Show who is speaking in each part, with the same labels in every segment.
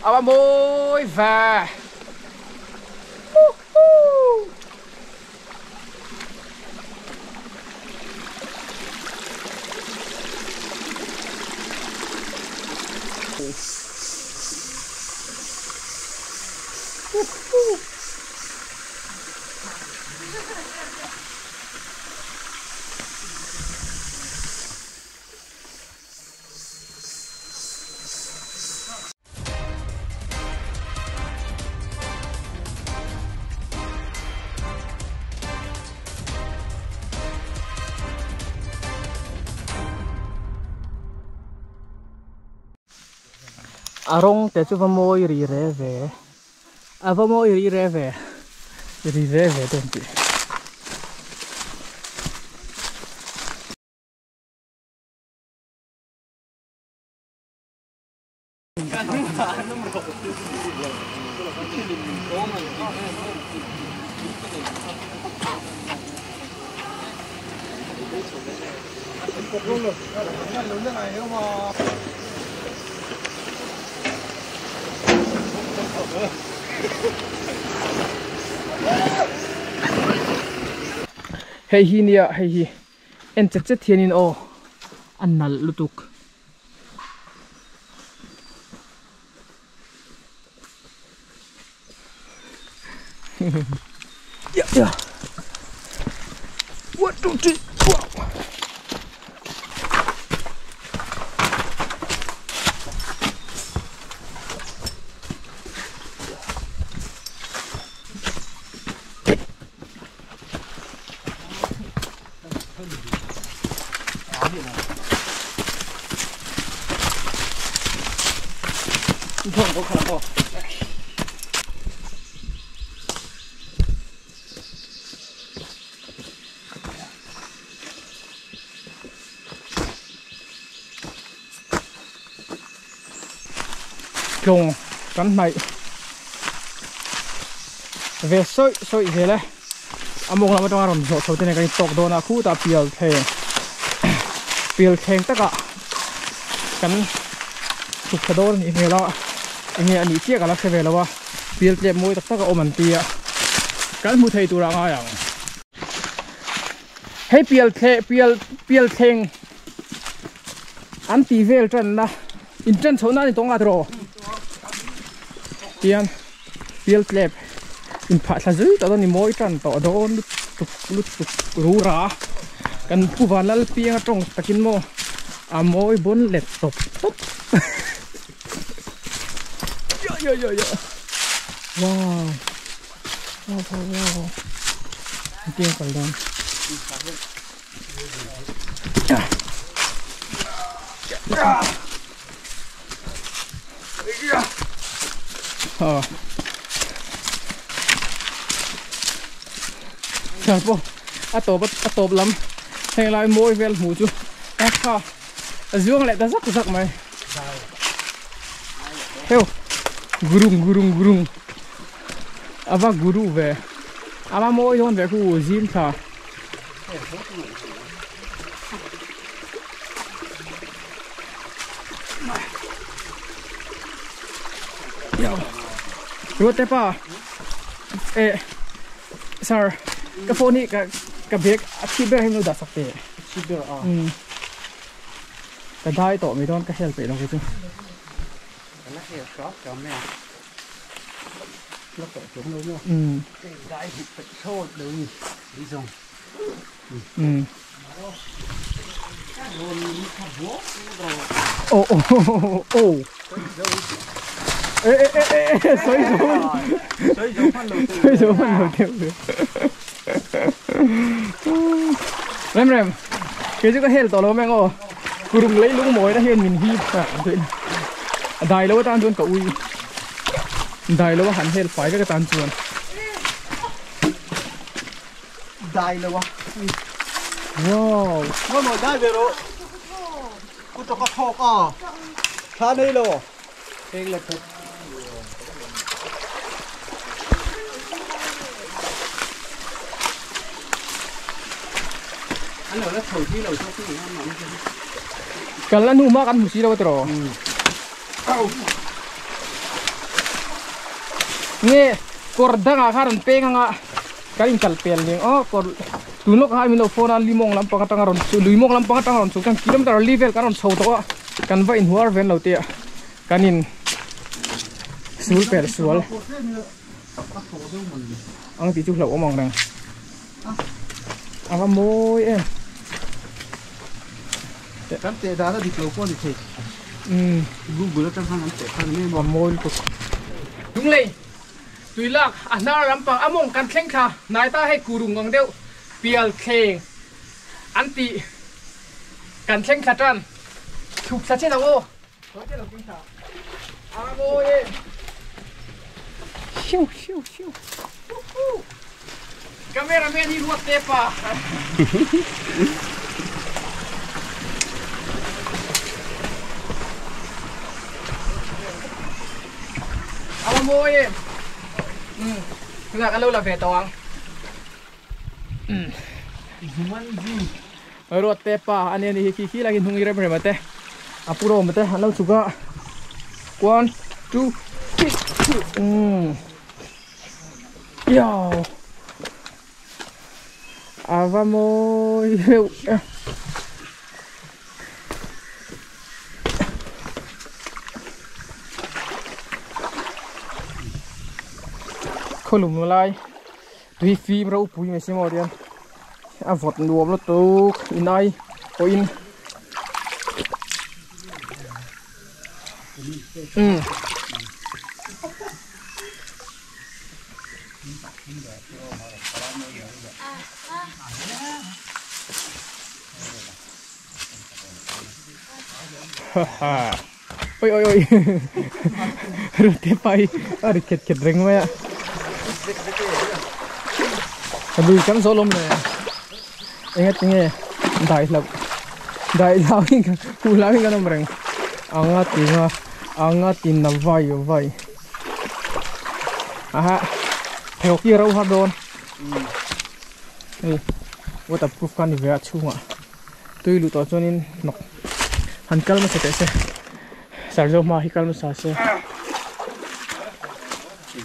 Speaker 1: Awa mawi ve. A rawng te chu va mawi ri re ve a va mawi ri re ve ri re ve te an tih. Hei hi nia hei hi en chet chet hianin aw a nalh lutuk. Ya ya. 1 2 3 4. Tlawng kan hnaih ve sawi sawi zel e a mawng lam atanga rawn zawh chho te nen kan intawk dawn a khutah pial thleng pial thleng takah kan chhuk thla dawn a nih hmel a enge a nih chiah ka la hre ve lo a pial tlep mawi tak tak a awm an ti a kan hmu thei turah ngai ang hei pial thleh pial pial thleng an tih vel tanna in tan chhohna a ni tawh ngat rawh tian pial tlep in phah thla zui tawh dawn ni mawi tan tawh dawn lutuk lutuk rura kan pu vanlal piang atawng takin maw a mawi bawn let tawp tawp ya ya ya ya wow wow wow wow tiang kal dawn. Char pawh a tawp a tawp lam heng lai mawi vel hmuh chu a tha a zuang leh ta zak zak mai heu gurung gurung gurung a va guru ve a va mawi dawn ve khu zim thla. Ruat te pa e sir ka phone hi ka ka bag a thi ber hi nu dah sak te
Speaker 2: thi ber a
Speaker 1: ka dai tawh mai dawn ka hel peih lo chu
Speaker 2: ka la hel hram hram mai a la tawh chuang lo maw dai hi peih thlawt lo ni ni zawng
Speaker 1: Oh oh oh oh. Ê ê ê ê soi rồi. Soi rồi phân đầu tiêu. Rem rem. Cái chứ có hel to lo meng o. Kurung lấy lung moi na hian min hi pa tuin. Dai lo tan chuan ka ui. Dai lo han hel fai ka tan chuan.
Speaker 2: Dai lo.
Speaker 1: Wow.
Speaker 2: Nó nổi dai về rồi. Cô cho con thọc à. Tha đây lo. Đây là thật. Anh ở đó thổi chi lẩu cho cái gì ăn mặn.
Speaker 1: Cần là nu mà ăn một xí đâu rồi. Nge kawr dangah khan rawn peng anga kan inkal pel ning aw kawr tun lawk ah min lo phone a limawng lampang atanga rawn lui mawng lampang atanga rawn chhuk chuan kilometer li vel kan rawn chho tawh a kan va inhuar ven lo tih ah kan in sul pel sual ang tih chu hlauhawm ang reng a va mawi em.
Speaker 2: Kan teh dan a dik lo pawh a ni thei. Google atang khan an teh khan a
Speaker 1: a mawi lutuk. Lunglei tui lak a hnar lampang a mawng kan thleng thla hnai ta hei kurung ang deuh pial thleng an tih kan thleng thla tan chhuk thla chen ang aw. A mawi e. Hiu hiu hiu. Camera man hi ruat te pa. A va mawi em. Umm tunah kan lo la ve tawh ang. Umm. Ruat te pa a nia ni hi khi khi lai hi hnung i rem rem a te a pu rawm a te an lo chhuk a one two three umm Yow a va mawi reuh e. Khawlum lai tui fim ropui mai si maw tiang a vawt nuam lutuk inai pawhin umm. Oi oi oi rute pai a ri khet khet reng mai a lui kan zawh lawm le enga tinge dai hlauh dai hlau in huh hlau in kan awm reng anga tinga anga tin a vai vai aha pheikhawk hi a ro har dawn hei waterproof kha a ni ve a chhungah tui luh tawh chuanin hnawk han kal hmasa teh se sarzo hma hi kal hmasa se.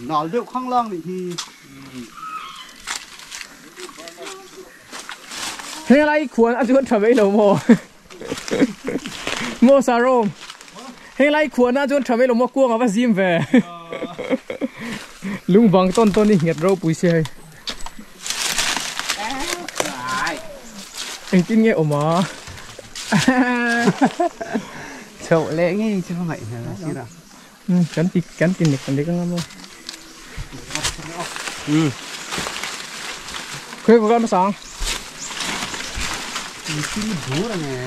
Speaker 2: Nal deuh khang lang nih hi.
Speaker 1: Henglai khuan a chuan tha mai lo maw maw Sarom henglai khuan a chuan tha mai lo maw kuang a va zim ve lung bang tawn tawn hi nghet ropui si hei engtin nge awm a
Speaker 2: chhoh leh ngei chu ngaih hmel a sir a
Speaker 1: kan ti kan ti nek nek anga maw khawi ka kal hmasa ang
Speaker 2: thil bur ange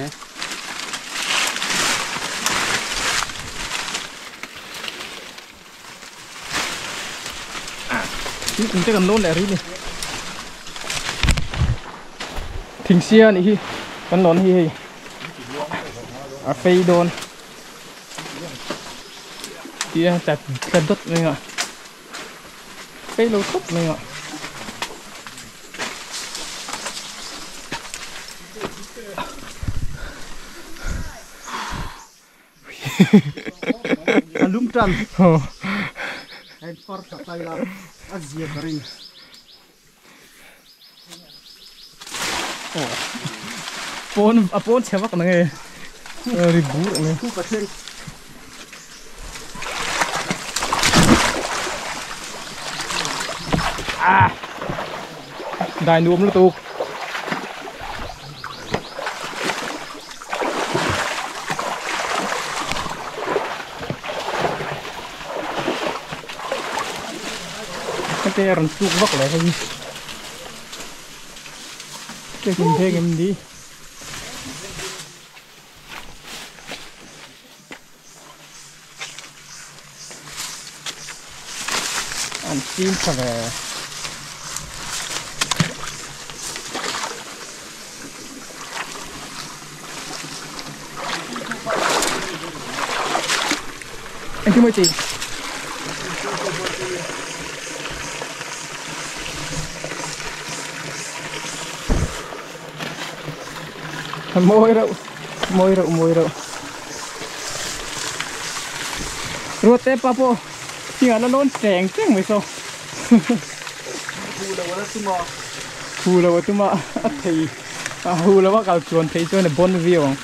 Speaker 1: thing kum te kan lawn leh rih ni thing sia anih hi kan lawn hi hei a fei dawn tih a tla tla dawt mai a fei lo khawp mai a.
Speaker 2: A lum tan hei far tha tai la a zia ka ring.
Speaker 1: Pawn a pawn chhe vak na nge ri bur ang e.
Speaker 2: Thu ka thleng.
Speaker 1: Ah dai nuam lutuk. Heti a rawn tluk vak leh hei cake in pheng em ni an fim tha ve. Engtin mawi tih? Mawi reuh, mawi reuh, mawi reuh. Ruat te pa pawh Thingah la lawn cheng cheng mai saw.
Speaker 2: Hu lo a tum a.
Speaker 1: Hu lo a tum a a thei a hu lo a kal chuan thei chuan a bon viau ang.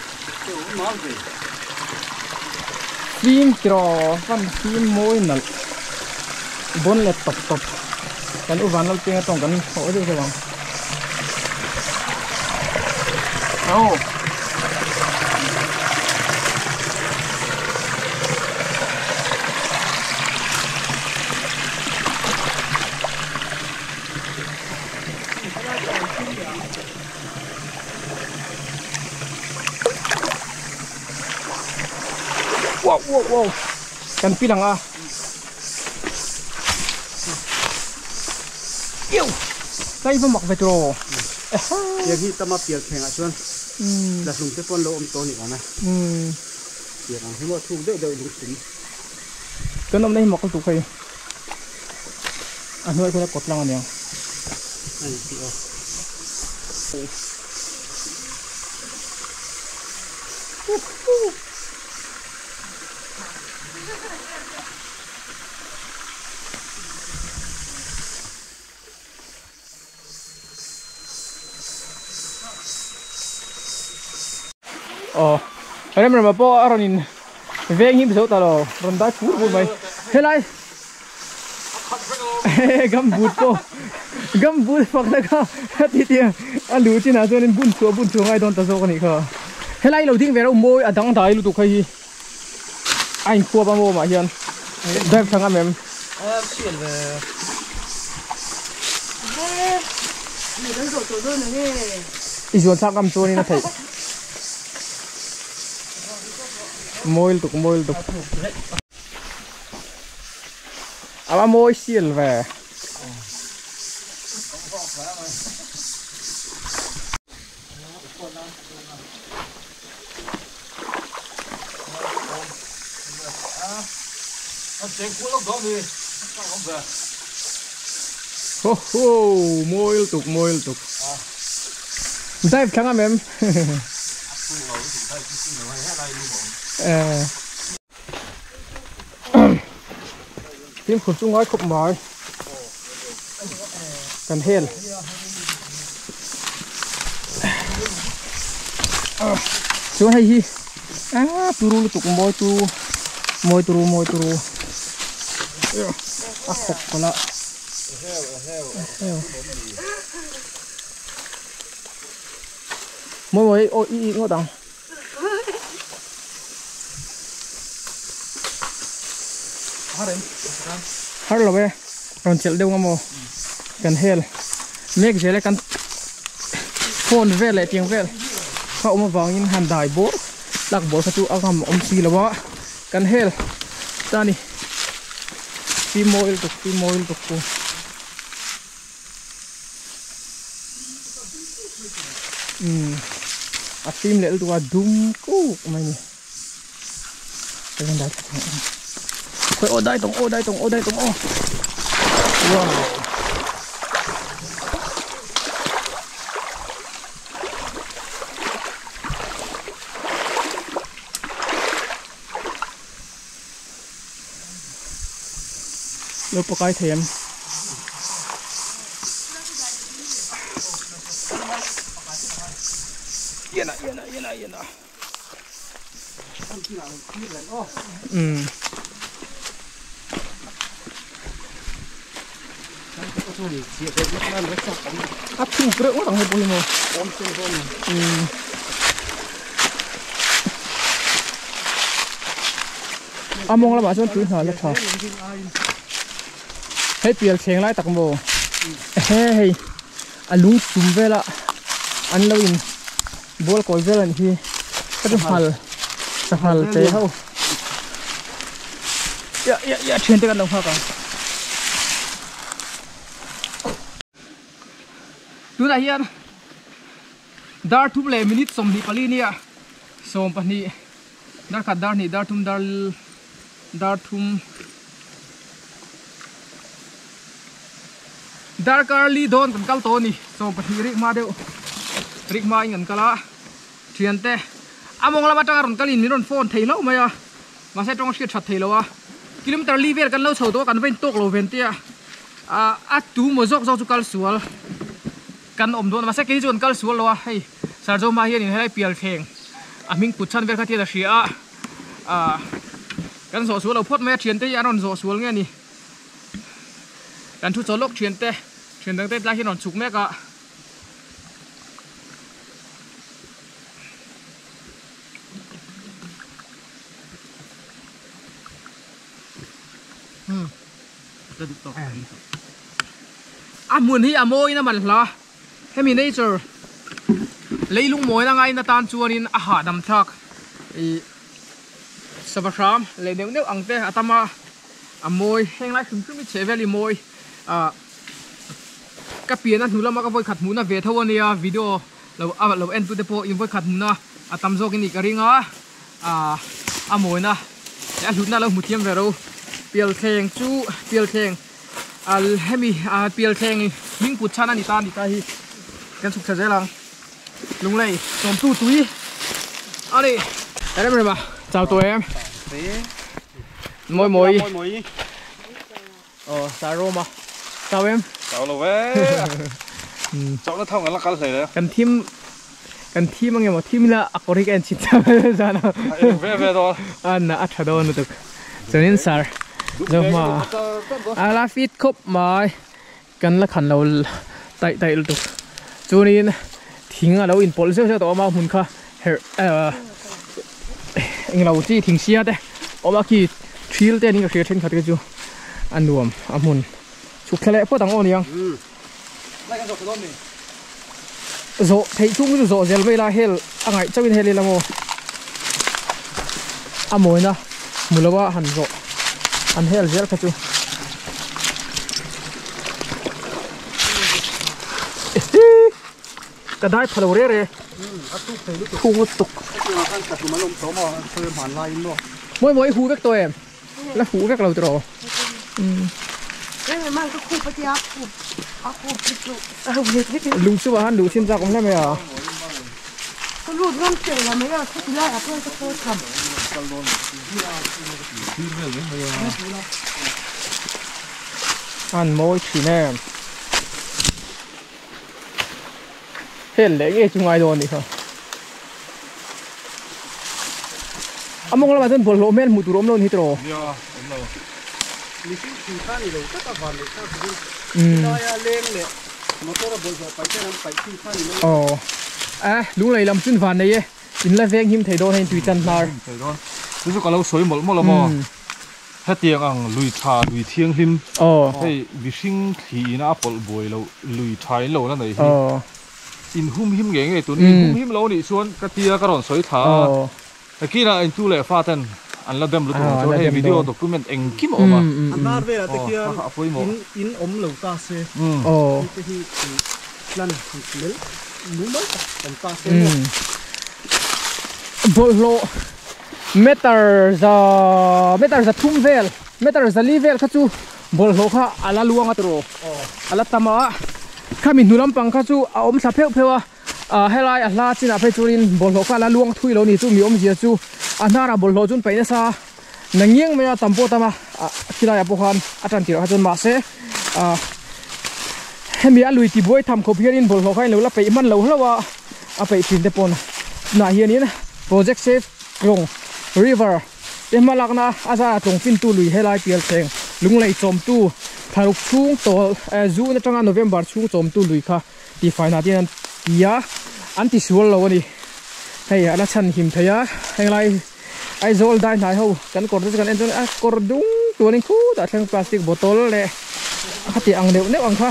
Speaker 1: Fim tiraw fan fim mawi nalh bon leh tawp tawp kan u vanlal piang atawng kan hawh deuh deuh ang. Aw. Wow wow wow kan pil ang a Iu Kai va mak ve tiraw
Speaker 2: Tiang hi tama pial thlengah chuan la hlum te pawn lo awm tawh a ni awm e. Tiang ang hi maw thuk deuh deuh lungchum.
Speaker 1: Kan awmna hi mak lutuk hei. A hnuai khuan a kawt lang aniang.
Speaker 2: A ni tih aw.
Speaker 1: Aw rem rema pawh a rawn in veng him zo ta lo rawn dai fur fur mai helai gumboot pawh gumboot fak na kha a ti tiang a luh chinah chuanin bun chhuah bun chhuah ngai dawn ta zawk a nih kha helai lo ding ve reuh mawi a dang dai lutuk hei hi. A inkhuap a maw mah hian drive thlang a mem. I zuan thlak ngam chuanin a theih. Mawi lutuk mawi lutuk. A va mawi sial ve. Ho ho mawi lutuk mawi lutuk dive thlang am em eh fimkhur chu ngai khawp mai kan hel chuan hei hi ah turu lutuk mawi turu mawi turu mawi turu a khawp kawlh a mawi mawi aw i i ngawt ang. Har lo e rawn chelh deuh nga maw kan hel mek zel e kan phone vel leh tiang vel kha awm avangin han dai bawr lak bawr kha chu a ngam awm si lo a kan hel ta ni pi mawi lutuk pi mawi lutuk chu. Umm a fim leh lutuk a dum kuk mai a ni khawi aw dai tawng aw dai tawng aw dai tawng aw wow Lo pakai thei em? Yana yana yana yana. Um. A thuk reuh ngawt ang hei pawh hi maw. Um. A mawng lamah chuan tui hna la tha. Hei pial thleng lai tak maw? Ehe hei a lung chum vela an lo in bual kawi vel an hi ka chu hal sanghal te ho. Ya ya ya thian te kan lo nghak ang. Tunah hian dar thum leh minute 24 nia 12 Dar khat dar hnih dar thum dar dar thum Darkar li dawn kan kal tawh a ni 12 rik hma deuh rik hma in kan kal a thian te a mawng lam atanga rawn kalin min rawn phone thei hlauh mai a mahse tawng a hriat that thei lo a Kilometer li vel kan lo chho tawh a kan va in tawk lo ven te a a tu maw zawk zawk chu kal sual kan awm dawn a mahse kei chu kan kal sual lo a hei Sarzawma hianin helai pial thleng a hming put chhan vel kha thian a hria a ah kan zawh sual lo phawt mai a thiante hi an rawn zawh sual nge a ni kan thu chaw lawk thiante thian dang te tlai hian rawn chhuk mek a. A hmun hi a mawiin a man hla hemi nature leilung mawina ngaina tan chuanin a hahdam thlak ih sava hram leh neuh neuh ang te a tam a a mawi heng lai hrim hrim hi chheh vel hi mawi ah ka pian a hnu lama ka vawikhat hmuhna ve tho ania video lo a lo en tute pawh in vawikhat hmuhna a tam zawk in nih ka ring a ah a mawina leh a hlutna a lo hmu thiam ve ro pialthleng chu pialthleng al hemi ah pialthleng hming put chhan a ni ta a ni ta hi kan chhuk thla zel ang lunglei sawmtu tui a ni rem rem a chau tawh em mawi mawi. Aw sar rawm a chau em?
Speaker 3: Chau lo ve. Chauh na thau ngan la kal hle le.
Speaker 1: Kan thim kan thim ange maw thim ila a kawr hi ka en chhin chau mai zan a.
Speaker 3: A eng ve ve dawn.
Speaker 1: A na a tha dawn lutuk. Chuanin sar zo hma a la fit khawp mai kan la khan lo taih taih lutuk. Chuanin thing a lo inpawlh zeuh zeuh tawh a mau hmun kha herh englo chi thing sia te awm a khi thil te an in ka hria thenkhat te chu a nuam a hmun chhuk thla leh phawt ang aw niang zawh theih chung chu zawh zel mai ila hel a ngaih chauhin hel ila maw a mawina hmu lo a han zawh an hel zel kha chu. Ka dai pha lo re re. Thuk lutuk. Mawi mawi hu vek tawh em? La hu vek lo tiraw? Lung chungah khan luh chin chak awm hle mai a. An mawi thin em. Hel leh ngei chu ngai dawn a nih kha. A mawng lamah chuan bawlhhlawh hmel hmuh tur a awm lo a ni hi tiraw?
Speaker 3: Nia, awm lo.
Speaker 2: Mihring thing kha ni lo tak a van leh thlak turin helaia leng leh motor a bawlhhlawh paih ten an paih thin kha ni mai.
Speaker 1: Aw, a lunglei lam chun van nei e, in la veng him thei dawn hei tui chan hnar.
Speaker 3: Thei dawn. Chu chu ka lo sawi mawlh mawlh a maw? Hetiang ang lui tha, lui thianghlim, hei mihring thli ina a pawlh buai loh lui tha in lo la nei hi in hum him ngei ngei tun. In hum him lo nih chuan ka tia ka rawn sawi thla a, hekinah in tu leh fa ten an la dem lutuk ang chuan hei video document engkim a awm a.
Speaker 2: A hnar velah te khian in awm lo ta se, hei te hi plan mel mumal tak awm ta se maw.
Speaker 1: Bawlhhlawh Meter za meter za thum vel meter za li vel kha chu bawlhhlawh kha a la luang a tiraw a la tam a khami hnu lampang kha chu a awm thla pheuh pheuh a ah helai a hla chinah phei chuanin bawlhhlawh kha a la luang thui lo ni chu mi awmzia chu a hnarah bawlhhlawh chu an paih nasa na ngiang mai a tam pawh tam a ah khilaiah pawh khan a tan tirh ah kha chuan mahse ah hemi a lui tibuai tham khawp hianin bawlhhlawh kha a inlo la peih hman lo hlauh a a peih thin te pawn tunah hianin project save Tlawng River te hma lakna a zara tlawng fintu lui helai pial thleng lunglei chawmtu thlaruk chhung tawl June atanga November chhung chawmtu lui kha tihfaina te hian an ti a, an ti sual lo a ni. Hei a la chhan him thei a, henglai Aizawl dai hnai ho kan kawr te chu kan en chuan a kawr dung tuanin khutah thleng plastic bottle leh a khati ang neuh neuh ang kha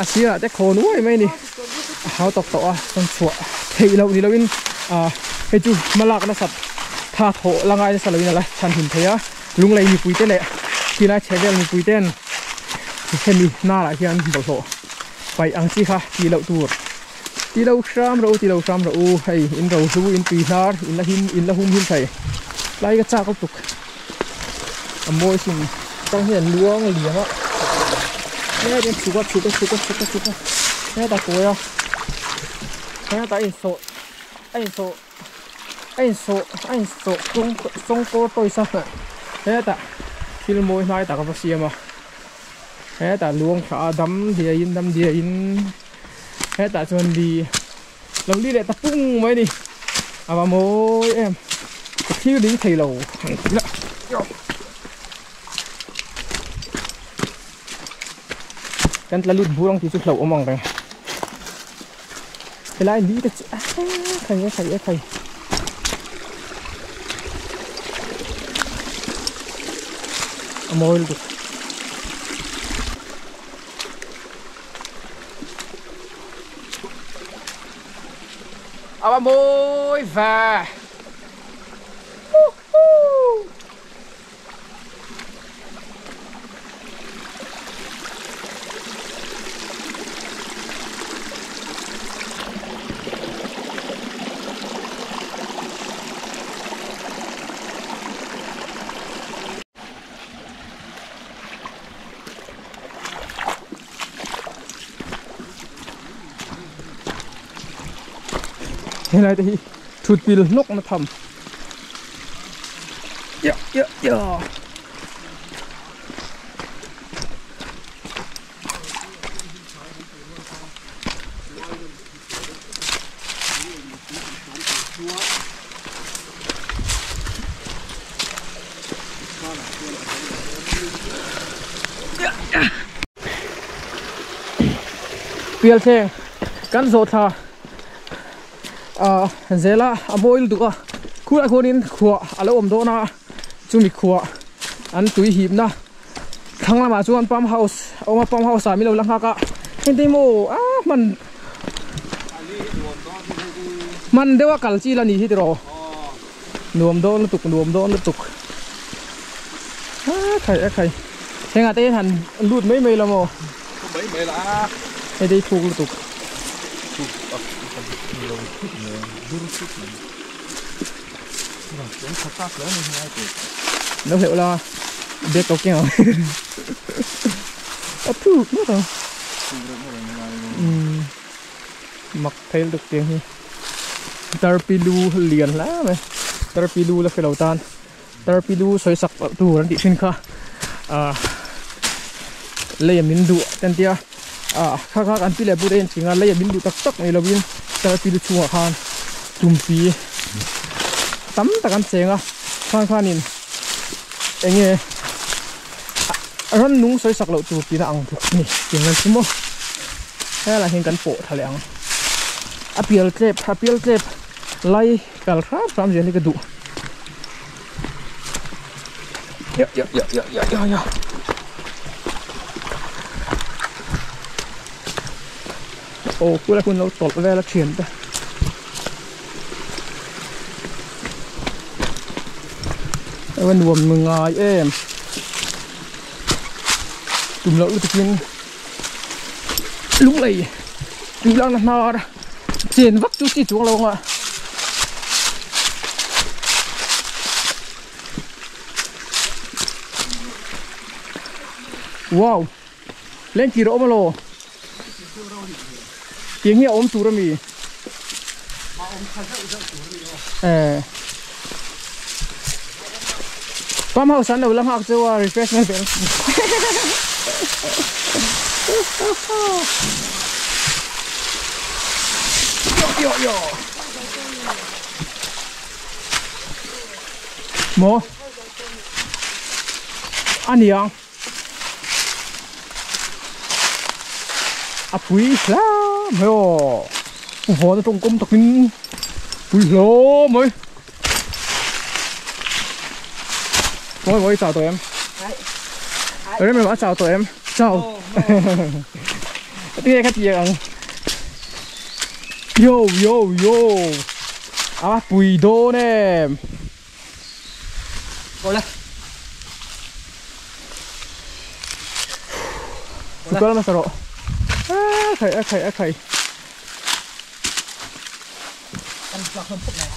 Speaker 1: a sirah te khawn uai mai a ni. A hau tawk tawh a chuan chhuah theih loh ni loin ah hei chu hma lak nasat tha thawh la ngai nasa loin a la chhan him thei a lunglei mipui te leh khilai chhe vel mipui ten hemi hnarah hian bawlhhlawh paih ang chi kha tih loh tur ti lo hram rawh u ti lo hram rawh u hei in ro hlu in tui hnar in la him in la hum him thei tlai ka chak lutuk a mawi sin tang hian luang liam a heta chhuk a chhuk a chhuk a chhuk a chhuk a heta kawi a heta a insawh a insawh a insawh a insawh tawng tawng kawr tawisa heta. Thil mawi hnai tak a va siam a. Hetah luang thla a dam diain dam diain hetah chuan li lo li leh ta pung mai a ni. A va mawi em. Ka thlir ding thei lo ang tih lah. Kan tla lut bur ang tih chu hlauh awm ang reng. Helai li te chu a khai a khai a khai. A mawi lutuk. A va mawi ve. Helai te hi thut pil hnawk na tham. Ya ya ya. Pial thleng kan zawh thla ah zela a mawi lutuk a khulai khuanin khuah a lo awm dawn a chumi khuah an tui hipna thlang lamah chuan pump house a awm a pump house ah min lo la nghak a engtin maw a hman hman deuh a kal chi la ni hi tiraw nuam dawn lutuk nuam dawn lutuk a khai a khai hengah te hian han lut mai mai la maw
Speaker 3: mai mai la
Speaker 1: hei te hi thuk lutuk
Speaker 3: thuk a lo thut mai dur thut mai
Speaker 1: lo hleuh la bag ko keng ang a thuk ngawt ang mak thei lutuk tiang hi tarpilu lian hle mai tarpilu la hre lo tan tarpilu sawi sak tur an tih thin kha ah lei a min duh te an tia ah kha kha kan pi leh pute hian thing a lei a min duh tak tak mai lovin tarpilu chhungah khan tumpi tam tak an cheng a khang khanin eng nge rannung sawi sak loh tur tihna ang tluk a ni tiang an chu maw helaiah hian kan pawh tha leh ang a pial tlep a pial tlep lai kal hram hram zel hi ka duh ya ya ya ya ya ya ya aw kulai hun lo tawlh vel a thian te. Ava nuam ngai em tum loh lutukin lunglei tui lakna hnar chen vak chu chi chuang lo ang a. Wow lengkir a awm alaw. Tiang hi a awm tur a mi?
Speaker 2: A awm tha zauh zauh tur a ni aw.
Speaker 1: Eh. Pump house an lo la nghak cheu a refreshment vel. Yo yo yo. Maw? A niang. A pui hle mai aw vawn atawng kawm takin pui hle mai mawi mawi chau tawh em rem rem a chau tawh em chau tinge kha tiang ang yo yo yo a pui dawn em.
Speaker 2: Awle.
Speaker 1: Chukal hmasa rawh. A khai a khai a khai.
Speaker 2: Kan tlak hlawm khawp mai.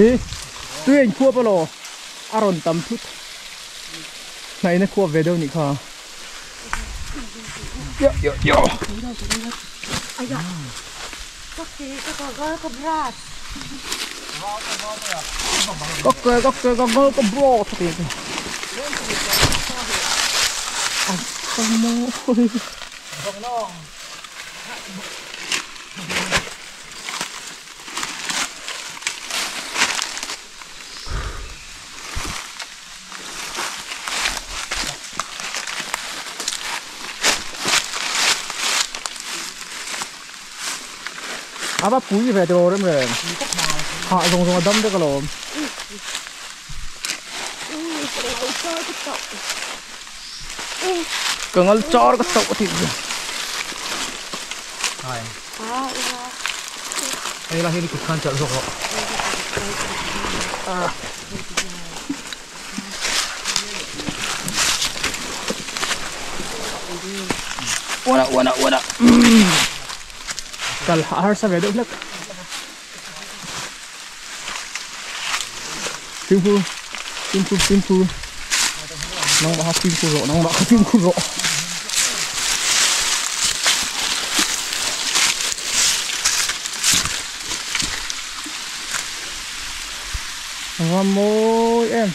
Speaker 1: E tui a inkhuap alaw a rawn tam thut. Hnaihna khuap ve deuh nih kha. Yo yo yo. Có cái có cái có ngô có bro thật tiền. Không mô. Aba pui về đồ đấy mà. Hạ dùng dùng đâm được rồi. Cần ăn cho cái tàu thịt.
Speaker 3: Này. Đây là hiện cục khăn chợ rồi.
Speaker 1: Wana wana wana. Kal har sa về được lắc. Tim phu, tim phu, tim phu. Nong ba tim phu rồi, nong ba tim phu rồi. Vamos em.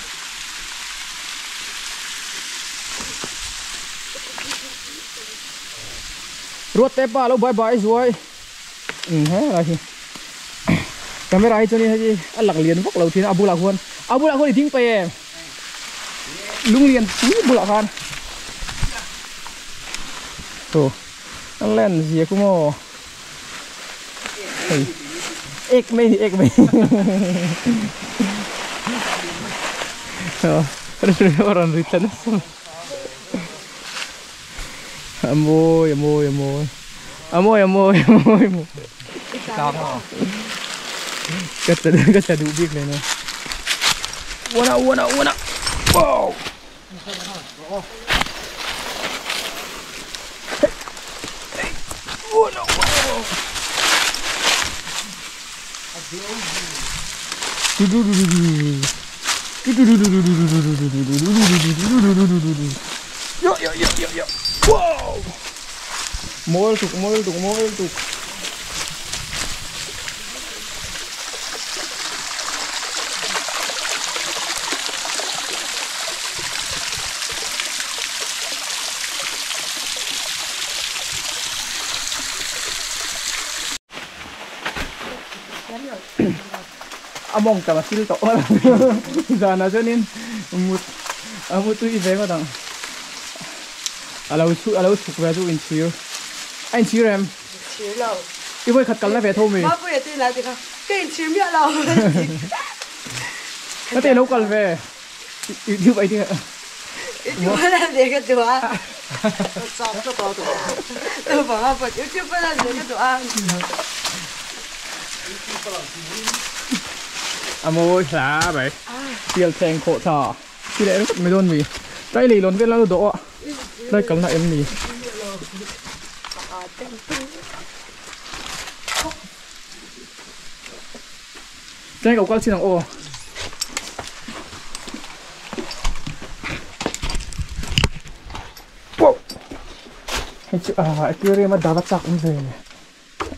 Speaker 1: Ruột tép ba lâu bye bye rồi. Ừ hết rồi. Camera ấy cho nên hay ăn lạc liền vóc đầu thì abu lạc huân. Abu lạc huân thì thính pe em. Lung liền tí bu lạc han. Tổ. Ăn lên gì cũng mò. Ek mei ek mei. Orang return. Amoy amoy amoy. Amoy amoy amoy. ก็จะดูบิ๊กเลยนะวันละวันละวันละว้าววันละว้าวดูดูดูดูดูดูดูดูดูดูดูดูดูดูดูดูดูดูโยโยโยโยโยว้าวมอลตุกมอลตุกมอลตุกamong ta masil to zana chuanin mut amu tui ve ma dang alo chu alo chuk ve chu in chir anh chir em
Speaker 4: chir lo
Speaker 1: i voi khat kal na ve tho mi
Speaker 4: ma pu ye ti la ti kha ke chir mi lo
Speaker 1: na te lo kal ve YouTube ai ti
Speaker 4: YouTube la de ka tu a chop to to to ba ba YouTube la de ka tu a
Speaker 1: amôi lá vậy tiêu thèn khổ thọ khi để rất mới đôn mì tay lì lon viên là độ đây cầm lại em mì đây cậu con xin ô à cái kia mà đá bắt chặt cũng về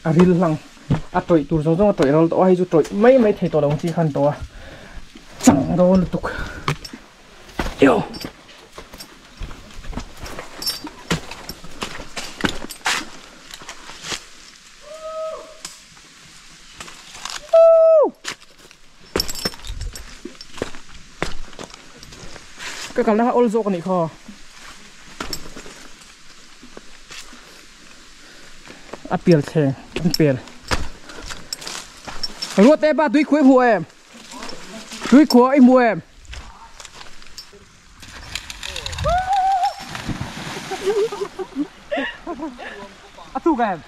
Speaker 1: à ril lăng à tuổi tuổi giống giống tuổi rồi tôi hay tuổi mấy mấy thầy tổ đồng chí khăn tổ chẳng đâu tục yêu cái cảm giác ôn dỗ này khó à piel thế piel ruột em ba túi khuấy mùa em túi khuấy mùa em à tu em